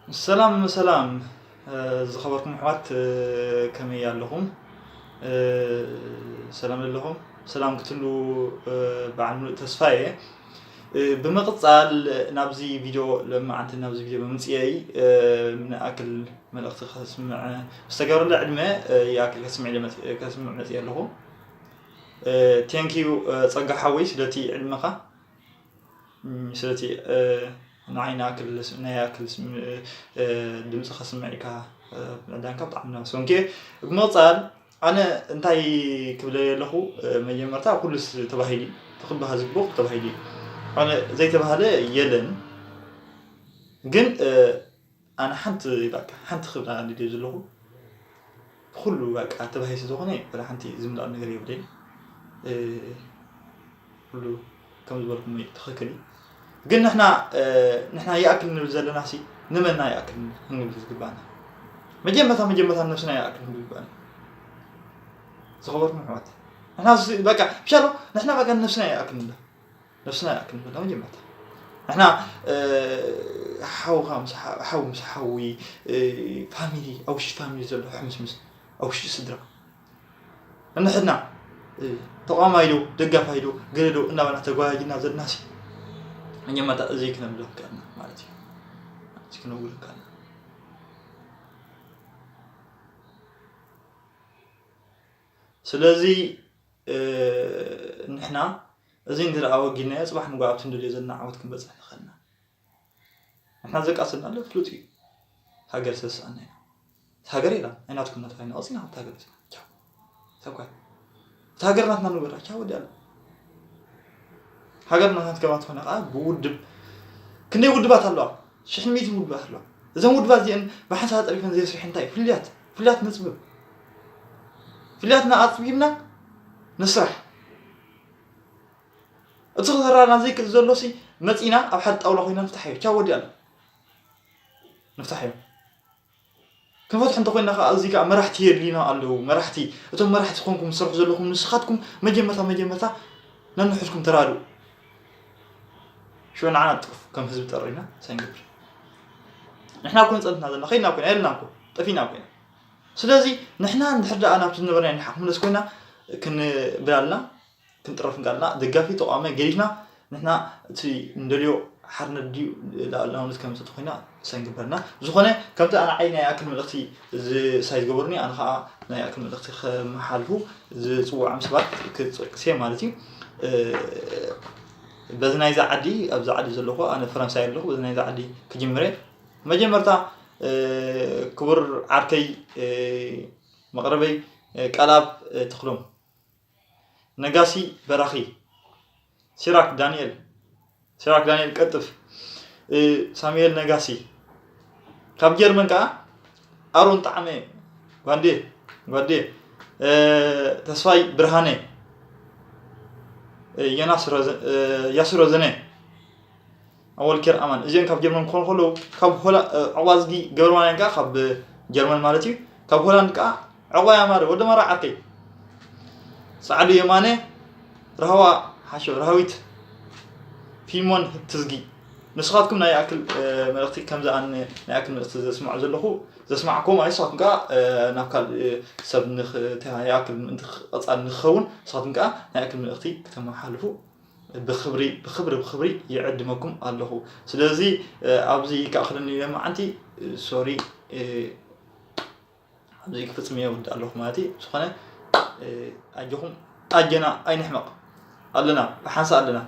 ሰላም ሰላም፣ ዝኸበርኩም ኣሕዋት፣ ከመይ ኣለኹም? ሰላም ኣለኹም? ሰላም ክትሉ በዓል ሙሉእ ተስፋ እየ። ብምቕጻል ናብዚ ቪድዮ ለማዓንቲ ናብዚ ቪድዮ ብምጽየይ ንኣክል መልእኽቲ ከስምዕ ዝተገብረለ ዕድመ ይኣክል ከስምዕ ኢለ መጽ- ከስምዕ መጽየ ኣለኹ። ቴንኪዩ ጸጋ ሓወይ ስለቲ ዕድመኻ። ስለቲ ንዓይ ንኣክል ናይ ኣክል ድምፂ ከስምዕ ኢልካ ምዕዳንካ ብጣዕሚ እናመስገንኩ እየ። ብምቕፃል ኣነ እንታይ ክብለ ኣለኹ? መጀመርታ ኩሉስ ተባሂሉ እዩ። እቲ ክበሃል ዝግብኦ ተባሂሉ እዩ። ኣነ ዘይተባህለ የለን። ግን ኣነ ሓንቲ በቃ ሓንቲ ክብላ ደልየ ዘለኹ፣ ኩሉ በቃ ተባሂሱ ዝኾነ ወላ ሓንቲ ዝምላእ ነገር የብለይን። ኩሉ ከም ዝበልኩም ትኽክል እዩ። ግን ንሕና ንሕና ይኣክል ንብል ዘለና ሲ ንመና ይኣክል ክንብል ዝግባና? መጀመርታ መጀመርታ ነብስና ይኣክል ክንብል ይግባና። ዝኸበርኩም ኣሕዋት፣ ንሕና በቃ ብሻሎ ንሕና በቃ ነብስና ይኣክል ንብላ። ነብስና ይኣክል ንብላ መጀመርታ። ንሕና ሓውኻ ምስ ሓው ምስ ሓዊ፣ ፋሚሊ፣ ኣብ ውሽጢ ፋሚሊ ዘሎ ሕምስምስ፣ ኣብ ውሽጢ ስድራ እንሕድና ተቋማይ ዶ ደጋፋይ ዶ ገለ ዶ እናበልና ተጓያጅና ዘለናሲ፣ እኛማታ እዚ ክነብሎ ክኣልና ማለት እዩ። እዚ ክነብሎ ክኣልና። ስለዚ ንሕና እዚ እንተ ደኣ ወጊድናዮ፣ ጽባሕ ንግሆ ኣብቲ ንደልዮ ዘለና ዓወት ክንበጽሕ ንኽእል ኢና። ንሕና ዘቃሰልና ኣሎ ፍሉጥ እዩ። ሃገር ስለ ዝሰኣና ኢና። እታ ሃገር የላን፣ ኣይናትኩም ናትና ኢና፣ ወጺና ካብታ ሃገር ወጺና። ቻው። እታ ጓል። እታ ሃገር ናትና ንበራ፣ ቻው፣ ወዲኣ ኣሎ። ሃገር ናትና ትከማ ትኾነ ከኣ ብውድብ፣ ክንደይ ውድባት ኣለዋ? ሽሕን ሚእትን ውድባት ኣለዋ። እዘን ውድባት እዚአን ብሓንሳብ ጠሪፈን ዘይስርሐን እንታይ እዩ? ፍልያት፣ ፍልያት ነጽብብ። ፍልያትና ኣጽቢብና ንስራሕ። እቲ ክሰራና ዘይክእል ዘሎሲ መጺና ኣብ ሓደ ጣውላ ኮይና ንፍታሓዮ። ቻው ወዲኣና። ንፍታሓዮ። ክንፈትሖ እንተኮይና ከኣ እዚ ከኣ መራሕቲ የድልዩና ኣለዉ። መራሕቲ፣ እቶም መራሕቲ ኮንኩም ትሰርሑ ዘለኹም ንስኻትኩም መጀመርታ መጀመርታ ነንሕድኩም ተራድኡ። ሽዑ ንዓና ጥርፉ ከም ህዝቢ ጠሪና እንታይ ንገብር? ንሕና እኮ ንጸንትና ዘለና፣ ከይድና እኮ ኢና፣ የለና እኮ፣ ጠፊእና እኮ ኢና። ስለዚ ንሕና እንድሕር ደኣ ናብቲ ዝነበርና ንሓ ክምለስ ኮይና ክንብል ኣለና። ክንጥረፍ እንከለና ደጋፊ ተቃዋማይ ገዲፍና ንሕና እቲ እንደልዮ ሓርነት ድዩ ልኣላውነት ከምሰጥ ኮይና ሳይ ንግበርና። ዝኾነ ከምቲ ኣነ ዓይ ናይ ኣክል መልእኽቲ ሳይ ዝገበሩኒ ኣነ ከዓ ናይ ኣክል መልእኽቲ ከመሓልፉ ዝፅውዖም ሰባት ክፀቅስ እየ ማለት እዩ። በዚ ናይዛ ዓዲ ኣብዚ ዓዲ ዘለኹ ኣነ ፈረንሳይ ኣለኹ በዚ ናይዛ ዓዲ ክጅምር እየ። መጀመርታ ክቡር ዓርከይ መቕረበይ ቃልኣብ ተኽሎም ነጋሲ በራኺ፣ ሲራክ ዳንኤል፣ ሲራክ ዳንኤል ቀጥፍ፣ ሳሙኤል ነጋሲ፣ ካብ ጀርመን ከዓ ኣሮን ጣዕመ፣ ጓንዴ፣ ጓዴ፣ ተስፋይ ብርሃነ፣ ዮናስ ረዘ-፣ ያሱ ረዘነ፣ ኣወል ኬር ኣማን እዚኦም ካብ ጀርመን ክኾኑ ከለዉ ካብ ሆላ ዕቋዝጊ ገብረማርያም ከዓ ካብ ጀርመን ማለት እዩ። ካብ ሆላንድ ከዓ ዕቋይ ኣማረ ወዲ ማራ ዓርከይ ፃዕዱ የማነ ራህዋ ሓሾ ራህዊት ፊልሞን ትዝጊ ንስኻትኩም ናይ ኣክል መልእክቲ ከምዚ ኣነ ናይ ኣክል መልእክቲ ዘስማዑ ዘለኹ ዘስማዕኩም ኣይ ንስኻትኩም ከዓ ናብ ካልእ ሰብ ንክኣክል ምእንቲ ቀፃል ንክኸውን ንስኻትኩም ከዓ ናይ ኣክል መልእክቲ ክተመሓልፉ ብክብሪ ብክብሪ ብክብሪ ይዕድመኩም ኣለኹ። ስለዚ ኣብዚ ይከኣኽለኒ ኢለ መዓንቲ ሶሪ ኣብዚ ክፍፅም እየ ወዲ ኣለኹ ማለት እዩ። ዝኾነ ኣጆኹም ኣጀና ኣይንሕመቕ ኣለና ብሓንሳ ኣለና